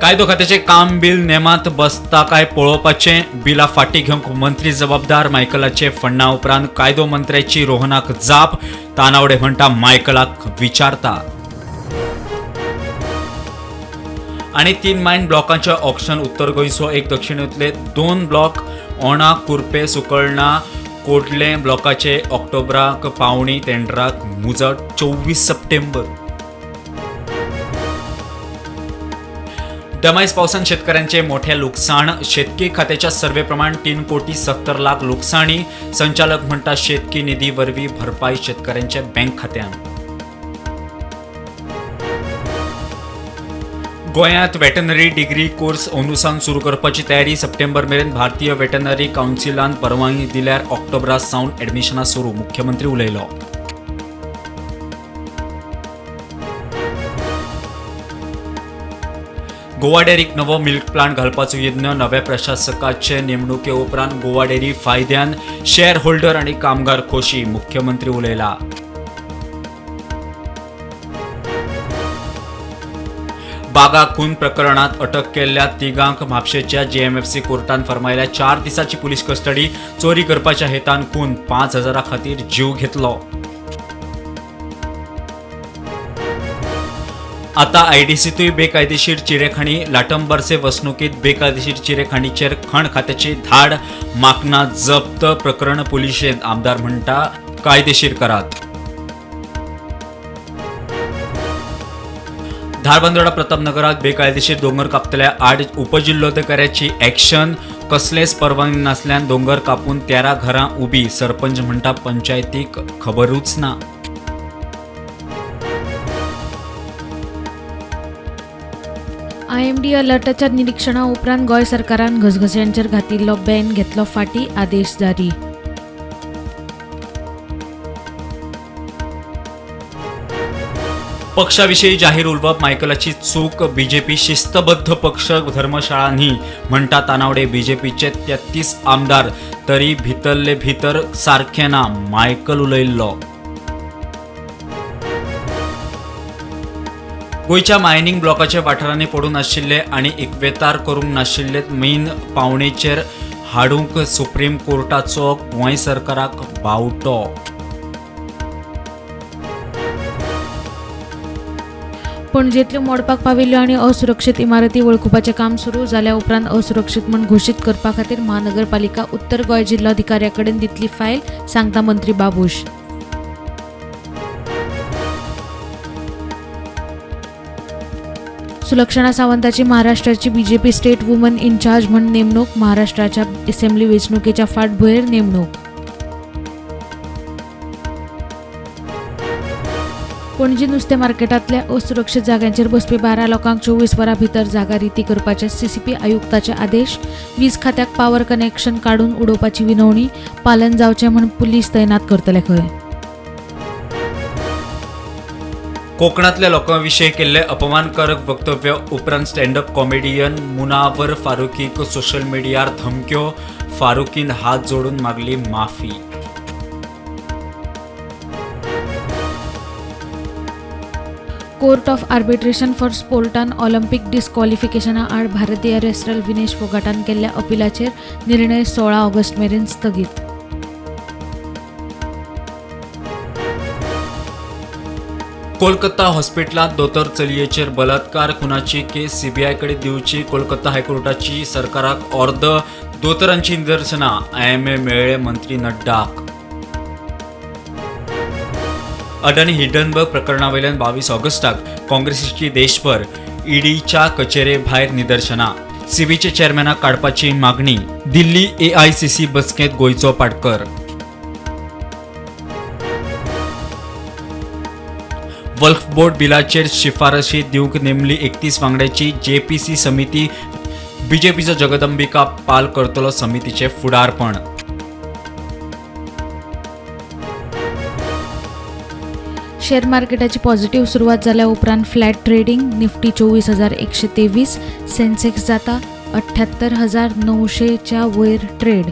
कायदो खात्याचें काम बिल नेमांत बसता काय पळोवपाचें, बिलां फाटीं घेवंक मंत्री जबाबदार. मायकलाचे फंडा उपरांत कायदो मंत्र्याची रोहनाक जाप. तानावडे म्हणटा मायकलाक विचारता. आनी 3 मायन ब्लॉकांचे ऑक्शन. उत्तर गोंयचो एक, दक्षिणेंतले 2 ब्लॉक ओणा, कुर्पे, सुकळणा, कोडले ब्लॉकाचे ऑक्टोबराक पावणी. टेंडराक मुजत 24 सप्टेंबर. दमायस पावसान शेतकऱ्यांचे मोठे लुकसाण. शेतकी खात्याच्या सर्वेप्रमाण 3 कोटी 70 लाख लुकसाणी. संचालक म्हणटा शेतकी निधी वरवीं भरपाई शेतकऱ्यांच्या बँक खात्यान. गोंयांत वेटनरी डिग्री कोर्स अंदूसान सुरू करपाची तयारी. सप्टेंबर मेरेन भारतीय वेटनरी कावन्सिलान परवानगी दिल्यार ऑक्टोबरा सावन ॲडमिशनां सुरू. मुख्यमंत्री उलयलो. गोवा डेअरीक नवो मिल्क प्लांट घालपाचो यत्न. नव्या प्रशासकाचे नेमणुके उपरांत गोवा डेअरी फायद्यान. शेअर होल्डर आनी कामगार खोशी. मुख्यमंत्री उलयला. बागा खून प्रकरणात अटक केल्ल्या तिगांक म्हापशेच्या जेएमएफसी कोर्टान फर्मायल्या 4 दिसांची पुलीस कस्टडी. चोरी करपाच्या हेतान खून, 5,000 खातीर जीव घेतलो. आता आयडीसीतूय बेकायदेशीर चिरेखाणी. लाटंबारसे वसणुकीत बेकायदेशीर चिरेखाणीचेर खण खात्याची धाड. माकना जप्त, प्रकरण पुलिशेंत. आमदार म्हणटा कायदेशीर करात. धारबांदोडा प्रतापनगरात बेकायदेशीर दोंगर कापतल्या आड उपजिल्होधिकाऱ्याची ॲक्शन. कसलेच परवानगी नासल्यान दोंगर कापून 13 घरां उबी. सरपंच म्हणटा पंचायतीक खबरूच ना. आयएमडी अलर्टाच्या निरीक्षणा उपरांत गोंय सरकारान घसघश्यांचेर घातिल्लो बॅन घेतलो फाटीं, आदेश जारी. पक्षाविषयी जाहीर उलोवप मायकलाची चूक. बीजेपी शिस्तबद्ध पक्ष, धर्मशाळा न्ही म्हणटा तानावडे. बीजेपीचे 33 आमदार तरी भितरले भितर सारखे ना, मायकल उलयल्लो. गोंयच्या मायनिंग ब्लॉकाच्या वाठारांनी पडून आशिल्ले आनी इक्वेतार करूंक नाशिल्ले मीन पावणेचेर हाडूंक सुप्रीम कोर्टाचो गोंय सरकाराक बावटो. पणजेंतल्यो मोडपाक पाविल्ल्यो आनी असुरक्षीत इमारती वळखुपाचें काम सुरू जाल्या उपरांत असुरक्षीत म्हूण घोशीत करपा खातीर महानगरपालिका उत्तर गोंय जिल्लोधिकाऱ्या कडेन दितली फायल, सांगता मंत्री बाबूश. सुलक्षणा सावंताची महाराष्ट्राची बीजेपी स्टेट वुमन इन्चार्ज म्हूण नेमणूक. महाराष्ट्राच्या असेंब्ली वेंचणुकेच्या फाटभुंयेर नेमणूक. पणजी नुस्तें मार्केटांतल्या असुरक्षीत जाग्यांचेर बसपी 12 लोकांक 24 वरां भितर जागा रिती करपाचे सीसीपी आयुक्ताचे आदेश. वीज खात्याक पावर कनेक्शन काडून उडोवपाची विनवणी. पालन जावचें म्हूण पुलीस तैनात करतले खंय. कोकणातल्या लोकांविशीं केल्ले अपमानकारक वक्तव्य उपरांत स्टँडअप कॉमेडियन मुनावर फारुकीक सोशल मिडियार धमक्यो. फारुकीन हात जोडून मागली माफी. कोर्ट ऑफ आर्बिट्रेशन फॉर स्पोर्टान ऑलिम्पिक डिस्क्वॉलिफिकेशना आड भारतीय रेसलर विनेश फोगाटान केल्ल्या अपिलाचेर निर्णय 16 ऑगस्ट मेरेन स्थगीत. कोलकाता हॉस्पिटलांत दोतोर चलयेचेर बलात्कार खुनाची केस सीबीआय कडेन दिवची कोलकाता हायकोर्टाची सरकाराक ऑर्द. दोतोरांची निदर्शनां. आयएमए मेळ्ळे मंत्री नड्डाक. अडानी हिडनबर्ग प्रकरणावयल्यान 22 ऑगस्टाक काँग्रेसीची देशभर ईडीच्या कचेरे भायर निदर्शनां. सीबीचे चेअरमॅनाक काडपाची मागणी. दिल्ली एआयसीसी बसकेंत गोंयचो पाटकर. वक्फ बोर्ड बिलाचेर शिफारशी दिवंक नेमली 31 वांगड्याची जेपीसी समिती. बीजेपीचो जगदंबिका पाल करतलो समितीचें फुडारपण. शेअर मार्केटाची पॉझिटिव्ह सुरवात जाल्या उपरांत फ्लॅट ट्रेडिंग. निफ्टी 24,123, सेन्सेक्स जाता 78,900च्या वयर ट्रेड.